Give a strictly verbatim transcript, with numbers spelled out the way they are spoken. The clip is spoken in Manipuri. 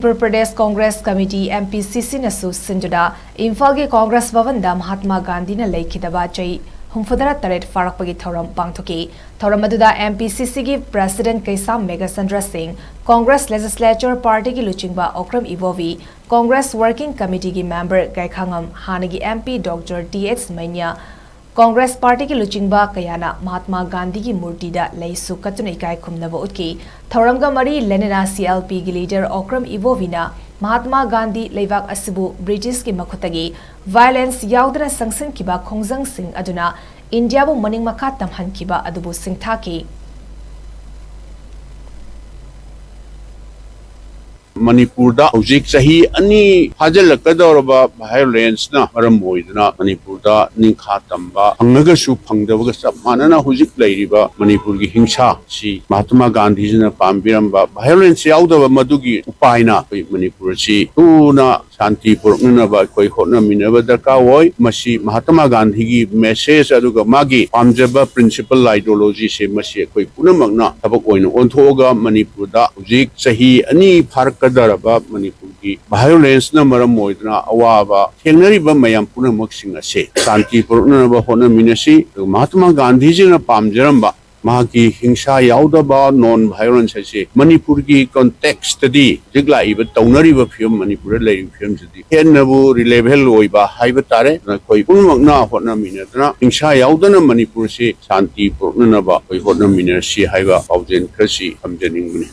Manipur Pradesh Congress committee, M P C C ꯅꯁꯨ ꯁꯤꯟꯗꯨꯅ ꯏꯝꯐꯥꯜꯒꯤ ꯀꯣꯡꯒ꯭ꯔꯦꯁ ꯚꯕꯟꯗ ꯃꯍꯥꯠꯃꯥ ꯒꯥꯟꯙꯤꯅ ꯂꯩꯈꯤꯗꯕ ꯆꯍꯤ ꯍꯨꯝꯐꯨꯇꯔꯦꯠ ꯐꯥꯔꯛꯄꯒꯤ ꯊꯧꯔꯝ ꯄꯥꯡꯊꯣꯛꯈꯤ꯫ ꯊꯧꯔꯝ ꯑꯗꯨꯗ M P C C ꯒꯤ President ꯀꯩꯁꯥꯝ ꯃꯦꯘꯆꯟꯗ꯭ꯔ ꯁꯤꯡ, ꯀꯣꯡꯒ꯭ꯔꯦꯁ Legislature Party ꯒꯤ ꯂꯨꯆꯤꯡꯕ ꯑꯣꯀ꯭ꯔꯝ ꯏꯕꯣꯕꯤ, ꯀꯣꯡꯒ꯭ꯔꯦꯁ Working Committee ꯒꯤ member ꯒꯥꯏꯈꯥꯉꯝ ꯍꯥꯟꯅꯒꯤ M P Doctor T H ꯃꯩꯅ꯭ꯌꯥ, Congress Party ꯒꯤ ꯂꯨꯆꯤꯡꯕ ꯀꯌꯥꯅ ꯃꯍꯥꯠꯃꯥ ꯒꯥꯟꯙꯤꯒꯤ ꯃꯨꯔꯇꯤꯗ ꯂꯩꯁꯨ ꯀꯠꯇꯨꯅ ꯏꯀꯥꯏ ꯈꯨꯝꯅꯕ ꯎꯠꯈꯤ꯫ ꯊꯧꯔꯝꯒ ꯃꯔꯤ ꯂꯩꯅꯅ C L P ꯒꯤ leader ꯑꯣꯀ꯭ꯔꯝ ꯏꯕꯣꯕꯤꯅ ꯃꯍꯥꯠꯃꯥ ꯒꯥꯟꯙꯤ ꯂꯩꯕꯥꯛ ꯑꯁꯤꯕꯨ British ꯀꯤ ꯃꯈꯨꯠꯇꯒꯤ violence ꯌꯥꯎꯗꯅ ꯆꯪꯁꯤꯟꯈꯤꯕ ꯈꯣꯡꯖꯪꯁꯤꯡ ꯑꯗꯨꯅ ꯏꯟꯗꯤꯌꯥꯕꯨ ꯃꯅꯤꯡ ꯃꯈꯥ ꯇꯝꯍꯟꯈꯤꯕ ꯑꯗꯨꯕꯨ ꯁꯤꯡꯊꯥꯈꯤ꯫ ꯃꯅꯤꯄꯨꯔꯗ ꯍꯧꯖꯤꯛ ꯆꯍꯤ ꯑꯅꯤ ꯐꯥꯖꯤꯜꯂꯛꯀꯗꯧꯔꯕ violence ꯅ ꯃꯔꯝ ꯑꯣꯏꯗꯨꯅ ꯃꯅꯤꯄꯨꯔꯗ ꯅꯤꯡꯈꯥ ꯇꯝꯕ ꯐꯪꯉꯒꯁꯨ ꯐꯪꯗꯕꯒ ꯆꯞ ꯃꯥꯟꯅꯅ ꯍꯧꯖꯤꯛ ꯂꯩꯔꯤꯕ ꯃꯅꯤꯄꯨꯔꯒꯤ ꯍꯤꯡꯁꯥ ꯑꯁꯤ ꯃꯍꯥꯇꯃꯥ ꯒꯥꯟꯙꯤꯖꯤꯅ ꯄꯥꯝꯕꯤꯔꯝꯕ violence ꯌꯥꯎꯗꯕ ꯃꯗꯨꯒꯤ ꯎꯄꯥꯏꯅ ꯑꯩꯈꯣꯏ ꯃꯅꯤꯄꯨꯔ ꯑꯁꯤ ꯊꯨꯅ ꯁꯥꯟꯇꯤ ꯄꯨꯔꯛꯅꯅꯕ ꯑꯩꯈꯣꯏ ꯍꯣꯠꯅꯃꯤꯟꯅꯕ ꯗꯔꯀꯥꯔ ꯑꯣꯏ꯫ ꯃꯁꯤ ꯃꯍꯥꯇꯃꯥ ꯒꯥꯟꯙꯤꯒꯤ message ꯑꯗꯨꯒ ꯃꯥꯒꯤ ꯄꯥꯝꯖꯕ principle, ideology ꯁꯦ ꯃꯁꯤ ꯑꯩꯈꯣꯏ ꯄꯨꯝꯅꯃꯛꯅ ꯊꯕꯛ ꯑꯣꯏꯅ ꯑꯣꯟꯊꯣꯛꯑꯒ ꯃꯅꯤꯄꯨꯔꯗ ꯍꯧꯖꯤꯛ ꯆꯍꯤ ꯑꯅꯤ ꯐꯥꯔꯛꯀꯗꯧꯔꯕ ꯃꯅꯤꯄꯨꯔꯒꯤ violence ꯅ ꯃꯔꯝ ꯑꯣꯏꯗꯨꯅ ꯑꯋꯥꯕ ꯊꯦꯡꯅꯔꯤꯕ ꯃꯌꯥꯝ ꯄꯨꯝꯅꯃꯛꯁꯤꯡ ꯑꯁꯦ ꯁꯥꯟꯇꯤ ꯄꯨꯔꯛꯅꯅꯕ ꯍꯣꯠꯅꯃꯤꯟꯅꯁꯤ꯫ ꯑꯗꯨꯒ ꯃꯍꯥꯇꯃꯥ ꯒꯥꯟꯙꯤꯖꯤꯅ ꯄꯥꯝꯖꯔꯝꯕ ꯃꯍꯥꯛꯀꯤ ꯍꯤꯡꯁꯥ ꯌꯥꯎꯗꯕ non violence ꯍꯥꯏꯁꯦ ꯃꯅꯤꯄꯨꯔꯒꯤ context ꯇꯗꯤ ꯍꯧꯖꯤꯛ ꯂꯥꯛꯏꯕ ꯇꯧꯅꯔꯤꯕ ꯐꯤꯕꯝ, ꯃꯅꯤꯄꯨꯔꯗ ꯂꯩꯔꯤꯕ ꯐꯤꯕꯝꯁꯤꯗꯤ ꯍꯦꯟꯅꯕꯨ relevant ꯑꯣꯏꯕ ꯍꯥꯏꯕ ꯇꯥꯔꯦ꯫ ꯑꯗꯨꯅ ꯑꯩꯈꯣꯏ ꯄꯨꯝꯅꯃꯛꯅ ꯍꯣꯠꯅꯃꯤꯟꯅꯗꯨꯅ ꯍꯤꯡꯁꯥ ꯌꯥꯎꯗꯅ ꯃꯅꯤꯄꯨꯔꯁꯤ ꯁꯥꯟꯇꯤ ꯄꯨꯔꯛꯅꯅꯕ ꯑꯩꯈꯣꯏ ꯍꯣꯠꯅꯃꯤꯟꯅꯔꯁꯤ ꯍꯥꯏꯕ ꯄꯥꯎꯖꯦꯜ ꯈꯔꯁꯤ ꯊꯝꯖꯅꯤꯡꯕꯅꯤ꯫